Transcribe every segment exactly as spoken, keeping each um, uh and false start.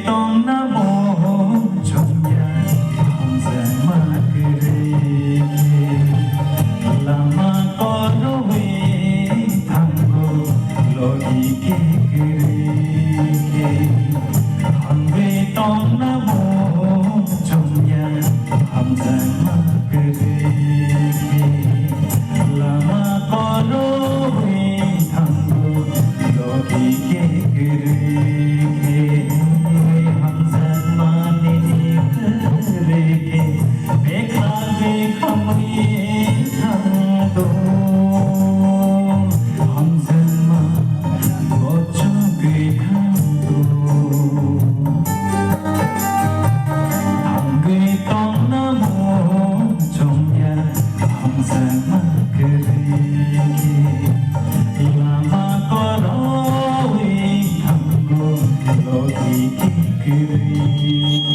Tongna bo chongya hamjakma kwrwi khe, lama koroi thango logi khe kwrwi khe. Thangwi tongna bo chongya hamjakma kwrwi khe, lama koroi thango logi khe kwrwi khe. Hamjakmani kwrwi khe. Bekha bekhamwi thangdo, hamjakma bochogwi thangdo. Thangwi tongna muchungya, hamjakma kwrwi khe. Lama koroi thango, logi khe kwrwi khe.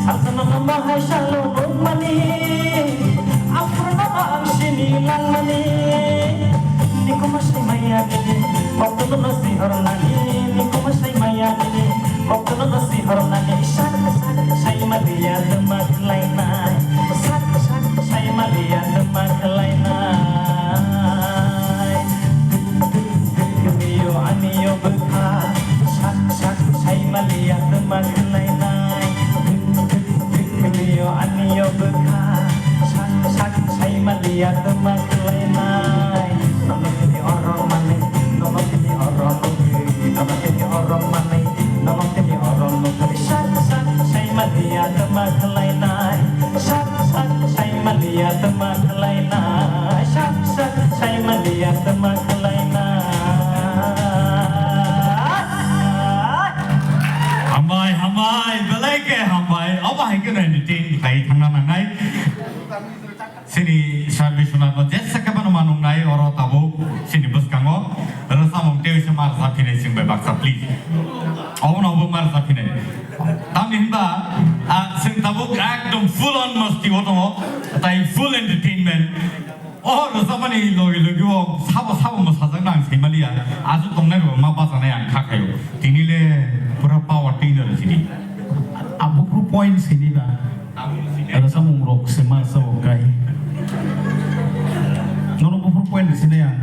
Asana mama hai salo nukmani, aphuru no ang sini langmani. Nikuma sai maya nini, koktolo no sihor nani. Nikuma sai maya nini, koktolo no sihor nani. Sak sak sai maliya tuma khlainai. Sak sak sai maliya tuma khlainai. Duk duk duk liyo aniyo bwkha. Sak sak sai maliya tuma khlainai. Duk duk duk liyo aniyo bwkha. Sak sak sai maliya tuma khlainai. Nono tini oro mani, nono tini oro nugwi, nono tini oro mani, nono tini oro nugwi. Sak sak sai maliya tuma khlainai. Sak sak sai maliya tuma khlainai. Sak sak sai maliya tuma khlainai. Hambai, hambai, belai khe hambai. Obo hai kheno entertain khlai thangna nangnai. Chini Sir Biswanath no jesa khe bono manung nai oro tabuk chini bwskango rwchapmung tei se ma rwchap phinai chwng bai baksa, please. Obono obo ma rwchap phinai. Tamni hinba, ah, chwng tabuk ekdom full on masti o tongo, tai full entertainment. O rwchapmani logi logi o sabo sabo mwsajak nang sai maliya, aswk tongnai rok ma bachanai ang kha khaio. Tini le pura power twi no rw sini. Abo phuru point sini ba. Rwchapmung rok se ma rwchapmung kai. Nono buphuru point rw sinai ang.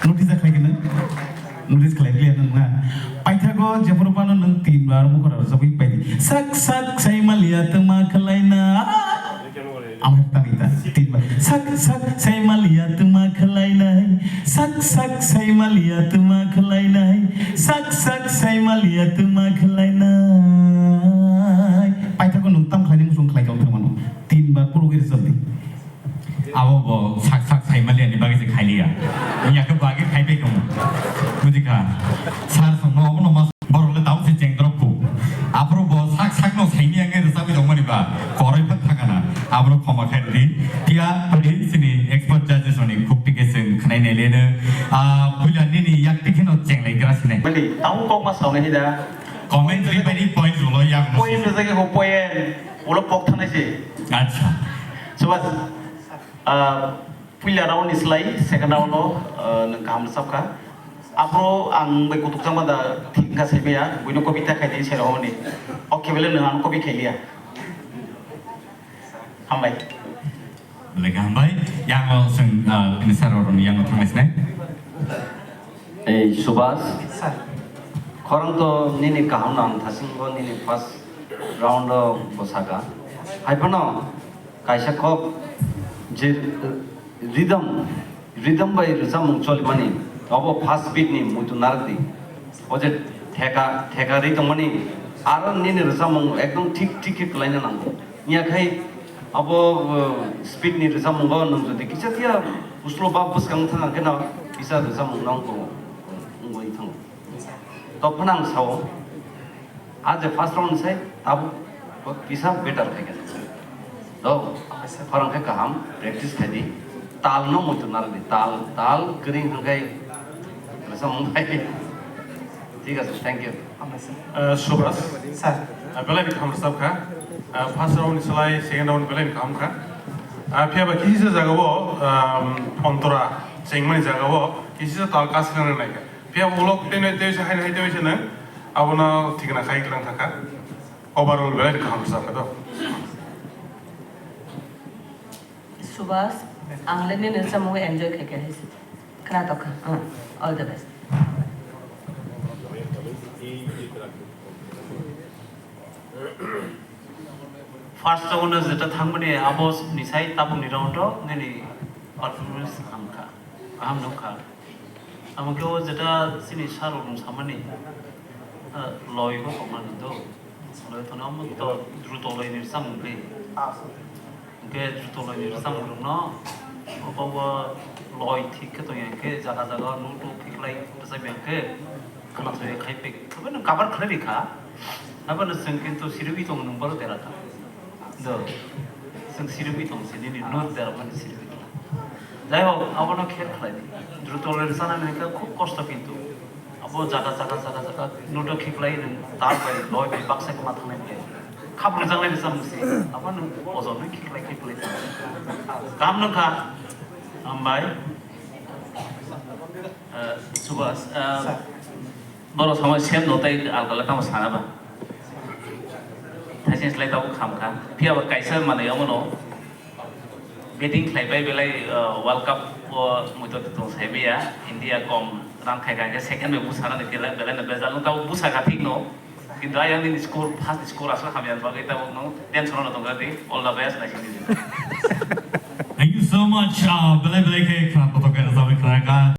Notice khlai khe nang? Notice khlai khe nang na? Paithago jephuru phano nwng tin bar bukhara rwchapwi paidi. Sak sak sai maliya tuma khlaina. Amar tani ta tin bar. Sak sak sai maliya tuma khlainai. Sak sak sai maliya tuma khlainai. Sak sak sai maliya tuma khlainai. Paithago nwng tam khlaini muchung khlai khe wng thangmano. Tin bar phuru gwi rwchapdi. Abo bo sak sak sai maliya ni bagwi se khailiya. Wngya khe bagwi khai pai kamo. Bujikha. Sir songno obono ma borok le tamo se chengdrop khu. Aphuru bo sak sak no saimya wngwi rwchapwi tongmani ba koroi phak thangana. Aphuru khoma khai rwdi. Phiya phai chini expert judges rokni khuk tike chwng khwnai nai leno. Ah, puila nini yak tike no chenglai gra sinai. Bali, tamo kok ma saunai hida. Comment ri bai ni point rwlo yak no. Point rwjak ya ko point. Ulo pok thanai se. Acha. Subhas, ah, puila round ni slai, second round o, ah, nwng kaham rwchapkha. Aphuru ang bai kutuk chama da thik wngkha saimaya, buino copy ta khaidi se rohorni. O khe bele nwng ano copy khailiya. Hambai. Belai khe hambai. Yang o chwng, ah, bini sir rokni yang o thangnai sinai. Ei, Subhas. Sir. Khorang to nini kaham no ang thasing bo nini first round o bo saka. Hai phano kaisa kok je, rhythm, rhythm bai rwchapmung cholimani, obo first beat ni muitu narwkdi. O je theka, theka ri tongmani, aro nini rwchapmung ekdom thik, thik khe kwlaina nango. Wngya khai abo, uh, speed ni rwchapmungo nwng jodi kisa phiya slow ba bwskang thang khe no kisa rwchapmung no wngwi thango. Tokphano ang sao, a je first round sai tabuk kisa better khai khe. To, khorang khe kaham practice khai di. Tal no muitu narwk di, tal, tal kwrwi hwnkhe rwchapmung khai. Thik ache, thank you. Uh, Subhas. Sir. Uh, belai ni kaham rwchapkha. Ah, first round ni slai second round belai ni kaham kha. Ah, phiya ba kisa jaga o, um, ontora chengmani jaga o kisa tal kas khe nang nai kha. Phiya ba ulo tei tei se hai hai tei se nang abono thikna khai lang thaka. Overall belai ni kaham sa kha do. Subhas, ang le nini samung enjoy khe khe hai se. Khna tokha. Ah, all the best. First round o jeta thangmani abo ni sai tabuk ni round o nini performance hamkha, kaham nukha. Amo khe o jeta chini sir rok samani, ah, loi bo tongna ni do. Loi tongna amo to druto loi ni samung le. Hingke jutoloi ni rwchapmung rokno obo loi thik khe tongya hingke jaga jaga nuto khiklai rwchapya hingke khwnathokya khai pik. Tobe nwng cover khlai rikha. Haibano chwng kintu sirigwi tongo nwng borok dera kha. Do. Chwng sirigwi tong se nini nur dera mani sirigwi tong. Jai hok abono kher khlai di. Jutoloi rwchapnani hingke khub kosto kintu. Abo jaga, jaga, jaga, jaga, noto khiklai nwng tar bai loi bai baksa kwma thangnai bai. Khap rwjaknai rwchapmung se. Abo nwng ojol nwi khiklai, khiklai thangnai. Kaham nung kha? Hambai. Eh, Subhas, eh, borok samai sem no tai alkala tamo sana ba. Thaising slai tabuk kham kha. Phiya ba kaisa manwi omono. Batting khlaibai belai, uh, World Cup o muitu tong sai maya, India kom rang khai khai khe second bai busa rani belai belai no bejal no tabuk busa kha thik no, kintu ayang nini score first score aswk hamya bagwi tabuk no tension no tong di, all the best naising di. Thank you so much. Ah, belai belai khe khna kotor khe rwchapwi khna kha.